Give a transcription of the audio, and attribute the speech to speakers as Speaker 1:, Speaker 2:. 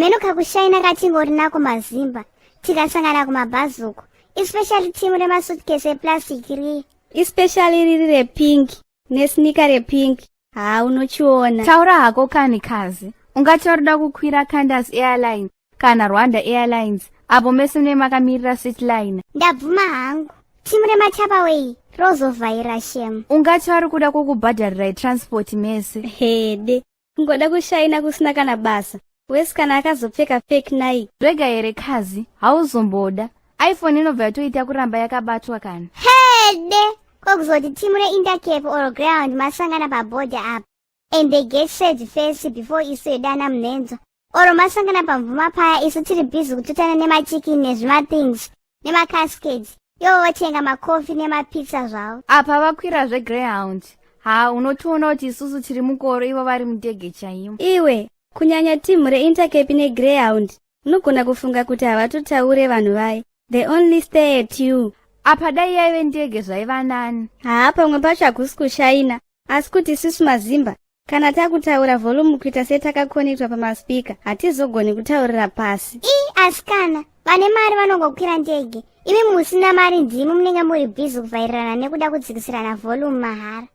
Speaker 1: Hameno kakushaina katingori nako maZimba tikasangana kumabhazi uko, especially team remasuitcase eplastic riya.
Speaker 2: Especially riri repink nesneaker repink, haa, unochiona.
Speaker 3: Taura hako kani kazi. Ungati waruda kukwira Qantas Airline kana Rwanda Airlines, apo mese mune makamirira Citiliner.
Speaker 1: Ndabvuma hangu, team rematupperware rozovhaira, shame.
Speaker 3: Ungati vari kuda kukubhadharirai transport mese.
Speaker 2: Hede, kungoda kushaina kusina kana basa wesi kana akazopfeka fake Nike.
Speaker 3: Zvega here kazi, hauzomboda iPhone inobva yatoita kuramba yakabatwa kana.
Speaker 1: Hede, kwakuzoti team reIntercape or Greyhound masangana pabhodha apa and they get served first before isu yedana munhenzo, or masangana pamvuma paya, isu tiri busy kututana nemachicken nezvimathings nemacascades, ivo votenga makofi nemapizza zvavo.
Speaker 3: Apa vakwirazve Greyhound, ha, unotoona kuti isusu tiri mukoro, ivo vari mundege chaimo.
Speaker 2: Iwe, kunyanya team reIntercape neGreyhound, unogona kufunga kuti havatotaure vanhu vai, they only stare at you.
Speaker 3: Apa dai yaive ndege zvaiva nani.
Speaker 2: Haa, pamwe pacho hakusi kushaina, asi kuti isusu maZimba kana takutaura volume kuita setakakonektwa pamaspeaker, hatizogoni kutaurira pasi.
Speaker 1: I asikana, vane mari vanongokwira ndege, imi musina mari ndimi munenge muri busy kuvhairirana nekuda kudzikisirana volume mahara.